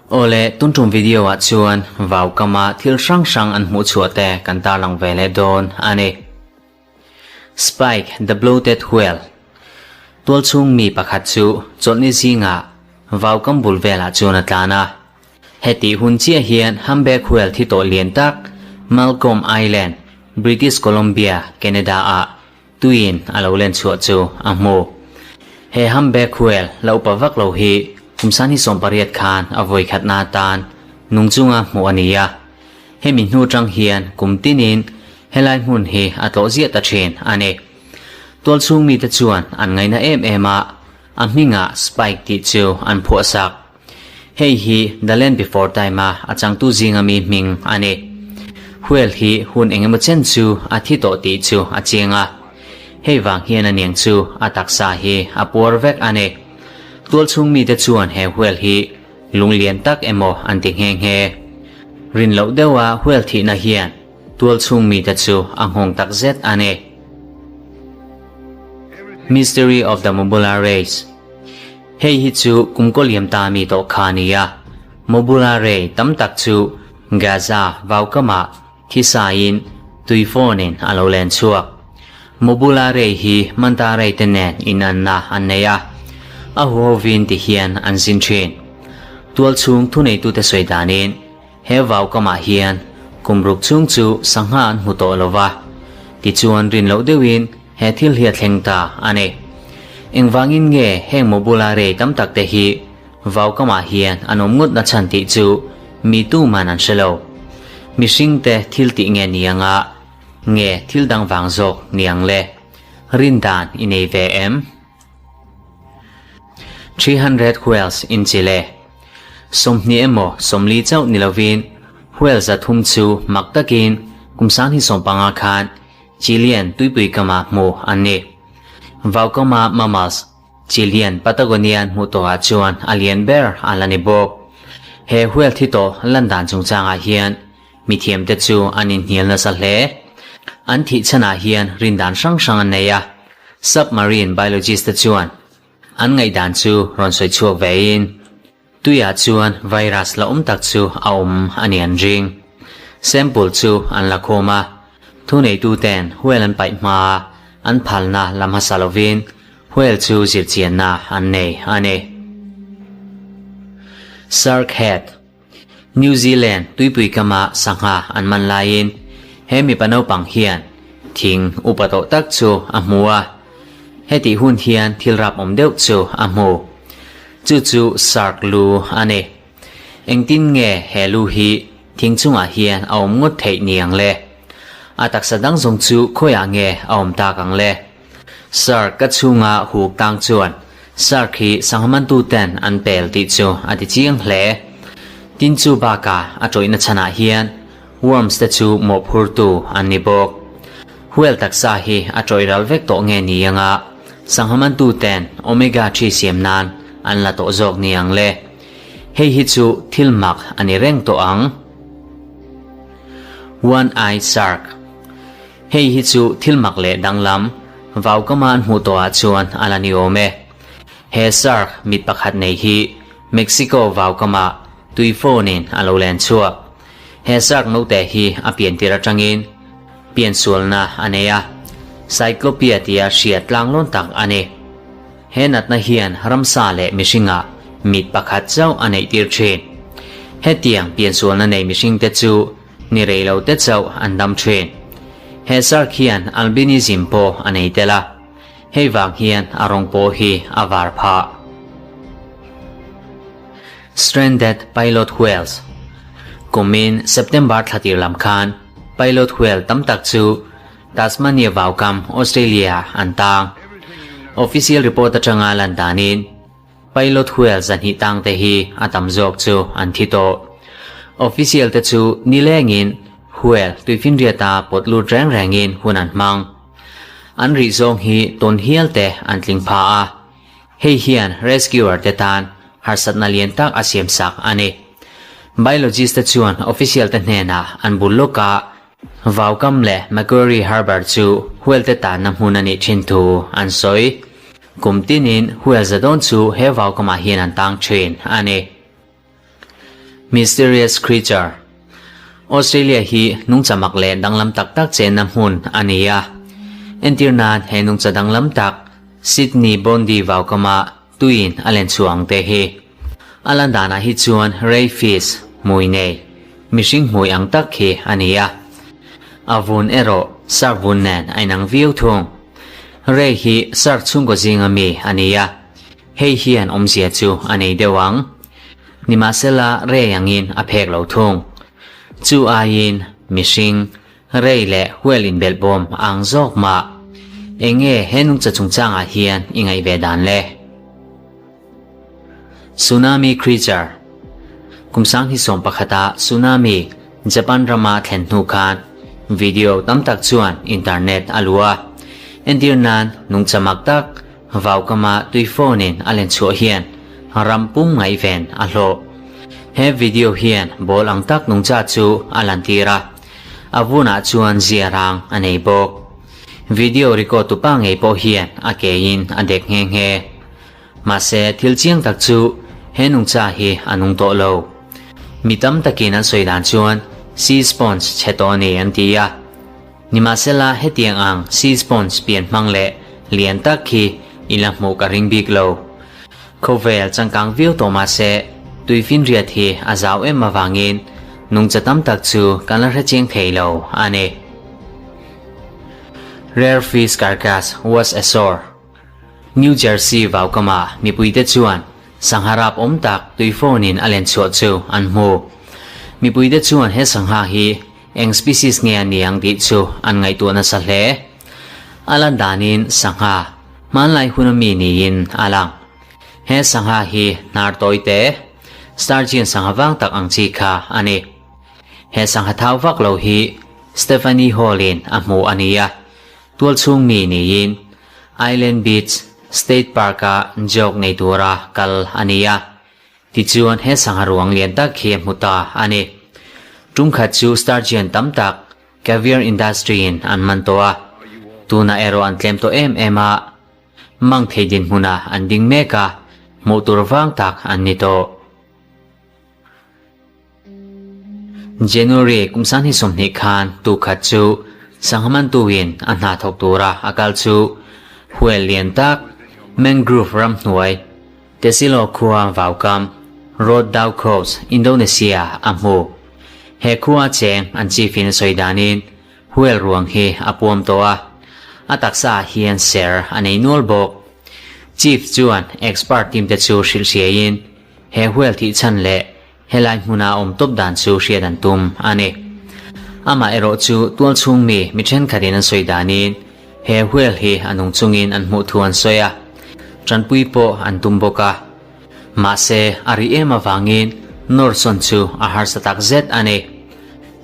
Awle, tun tum video ah chuan vau kama thil hrang hrang an hmuh chhuah te kan tarlang ve leh dawn a ni. Spike the Bloated Whale Tualchhung mi pakhat chu chawlhni zingah vau kam bul velah chuan a tlan a. Hetih hun chiah hian humpback whale thi tawh lian tak Malcolm Island, British Columbia, Canada ah Tuiin a lo len chhuah chu a hmu. He humpback whale la upa vak lo hi kum sanghnih 18 khan a vawi khatna atan nung chunga hmuh a ni a. Hemi hnu tang hian kum tinin helai hmun hi a tlawh ziah ta thin a ni. Tualchhung mite chuan an ngaihna em em a, a hmingah Spike tih chu an phuah sak. Hei hi The Land Before Time-a a changtu zinga mi hming a ni. Whale hi hun engemaw chen chu a thi tawh tih chu a chiang a. Hei vang hian a niang chu a taksa hi a puar vek a ni. Tualchhung mite chuan he whale hi lung lian tak emaw an ti nghe nghe. Rin loh deuha whale thihna hian tualchhung mite chu a nghawng tak zet a ni. Mystery of the Mobula Race. Hei hi chu kum kaw liam ta mi tawh kha a ni a, Mobula Ray tam tak chu Gaza vaukamah thisaiin tui fawnin a lo len chhuak. Mobula Ray hi Manta Ray te nen inanna an nei a, a huhovin ti hian an zin thin. Tualchhung thuneitute sawi danin He vaukamah hian kum ruk chhung chu sangha an hmu tawh lo va, tichuan rin loh deuhin he thil hi a thleng ta a ni. Engvangin nge heng mobula rei tam tak te hi vaukamah hian an awm ngawt na chhan tih chu mi tuman an hre lo. Mihringte thil tih nge ni anga nge thil dang vang zawk ni ang le? Rin dan i nei ve em? 300 whales in Chile. 20 emaw 40 chauh ni lovin whale 300 chu mak takin kum 2015 khan Chilean tuipui kama hmu an ni. Vaukama mammals Chilean Patagonian hmuh tawhah chuan a lian ber a la ni bawk. He whale thi tawh lan dan chungchangah hian Mithiamte chu an inhnial nasa hle. An thih chhanah hian rindan hrang hrang an nei a. Submarine biologist te chuan an ngaihdan chu rawn sawi chhuak vein, tuiah chuan virus la awm tak chu a awm a ni an ring. Sample chu an la khawm a, thuneituten whale an paih hmaa an phalna la hmasa lovin whale chu zirchianna an nei a ni. Shark head. New Zealand tuipui kama sangha an man laiin he mipa naupang hian thing upa tawh tak chu a hmu a, hetih hun hian thil rap awm deuh chu a hmu. Chu chu shark lu a ni. Engtin nge he lu hi thing chungah hian a awm ngawt theih ni ang le? A taksa dang zawng chu khawiah nge a awm tak ang le? Shark ka chhunga huk tang chuan shark hi sangha mantuten an pel tih chu a ti chiang hle. Tin chu bakah a tawihna chhanah hian worms te chu mawhphurtu an ni bawk. Whale taksa hi a tawih ral vek tawh nge ni anga sangha mantuten omega 3 siam nan an la tawh zawk ni ang le. Hei hi chu thil mak a ni reng tawh ang. One eye shark. Hei hi chu thil mak leh danglam, vaukama an hmuh tawhah chuan a la ni awm e. He shark mit pakhat nei hi Mexico vaukama tui phone-in a lo len chhuak. He shark note hi a pian tir atangin piansualna a nei a, Cyclopia tia hriat tlanglawn tak a ni. He natna hian ramsa leh mihringah mit pakhat chauh a neih tir thin. Hetiang piansualna nei mihringte chu Ni rei lo te chauh an dam thin. He shark hian albinism pawh a nei tel a, hei vang hian a rawng pawh hi a var phah. Stranded Pilot Whales Kumin September thla tir lam khan pilot whale tam tak chu Tasmania vaukam, Australia an tang. Official report atanga lan danin, Pilot whale 200 tang te hi a tam zawk chu an thi tawh. Official te chu nilengin whale tuifinriata pawt lut reng rengin hun an hmang. An rih zawng hi tawn hial te an tling pha a, hei hian rescuer te tan harsatna lian tak a siam sak a ni. Biologist te chuan official te hnenah an bul lawka Vaukam leh Macquarie Harbour chu whale te tanna hmun a nih thin thu an sawi. Kum tinin huel za dawn chu he vaukamah hian an tang thin a ni. Mysterious Creature Australia hi nungcha mak leh danglam tak tak chenna hmun a ni a. Entir nan he nungcha danglam tak Sydney Bondi vaukama tuiin a len chhuah ang te hi. A lan danah hi chuan ray fish hmui nei, mihring hmui ang tak hi a ni a. A vun erawh shark vun nen a inang viau thung. Ray hi shark chhungkaw zinga mi a ni a. Hei hian awmzia chu a nei deuh ang. Nimahsela rei angin a phek lo thung. Chu aiin mihring, rei leh huel inbelh bawm a ang zawk mah. Enge he nungcha chungchangah hian i ngaih ve dan le? Tsunami Creature Kum 2011 a tsunami Japan rama thlen hnu khan video tam tak chuan internet a luh a. Entir nan nungcha mak tak Vaukama tui phone in a len chhuah hian ram pum ngaihven a hlawh. He video hian ball ang tak nungcha chu a lantir a, a vunah chuan zia rang a nei bawk. Video record tupa ngei pawh hian a ke in a dek nghe nghe. Mahse thil chiang tak chu he nungcha hi a nung tawh lo. Mi tam takin an sawi dan chuan sea sponge chhe tawh a ni an ti a. Nimahsela hetiang ang sea sponge pian hmang leh lian tak hi i la hmuh ka ring bik lo. Khawvel changkang viau tawh mahse tuifinriat hi a zau em avangin nungcha tam tak chu kan la hrechiang thei lo a ni. Rare fish carcass was ashore. New Jersey vaukama mipuite chuan sangha rap awm tak tuifawnin a len chhuah chu an hmu. Mipuite chuan he sangha hi Eng species nge a ni ang tih chu an ngaihtuah nasa hle. A lan danin sangha hmanlai hun ami niin a lang. He sangha hi hnar tawi te, sturgeon sangha vang tak ang chi kha a ni. He sangha thau vak lo hi Stephanie Hall-in a hmu a ni a, tualchhung mi niin Island Beach State Park-a jog nei tura kal a ni a. Tichuan he sangha ruang lian tak hi a hmu ta a ni. Tum khat chu sturgeon tam tak caviar industry in an man tawh a, tunah erawh an tlem tawh em em a, mang thei dinhmunah an ding mek a, hmuh tur vang tak an ni tawh. January kum 2020 khan tu khat chu sangha mantuin a hna thawk tura a kal chu huel lian tak mangrove ramhnuai Tesilo khua vaukam, Road Dau Coast, Indonesia, a hmu. He khua cheng an chief in a sawi danin huel ruang hi a puam tawh a, a taksa ah hian ser a nei nual bawk. Chief chuan expert team te chu hrilh hriaiin he huel thih chhan leh Helai hmuna awm tawp dan chu hriat an tum a ni. Amah erawh chu tual chhung mi mi thenkhatin an sawi danin he whale hi a nung chungin an hmuh thu an sawi a, tanpui pawh an tum bawk a. Mahse, a ri em avangin nawrsawn chu a harsa tak zet a ni.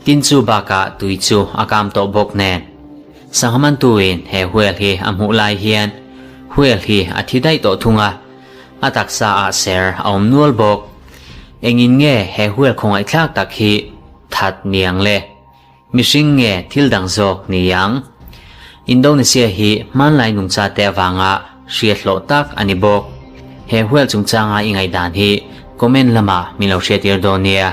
Tin chu bakah tui chu a kam tawh bawk nen. Sangha mantuin he whale hi a hmuh lai hian whale hi a thi daih tawh thung a, a taksa ah ser a awm nual bawk. Engin nge he huel khawngaihthlak tak hi that ni ang le? Mihring nge thil dang zawk ni ang? Indonesia hi hmanlai nungcha te avanga hriat hlawh tak a ni bawk. He huel chungchanga i ngaihdan hi comment lamah min lo hriattir dawn nia.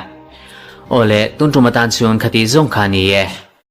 Awle, tun tum atan chuan khati zawng kha ni e.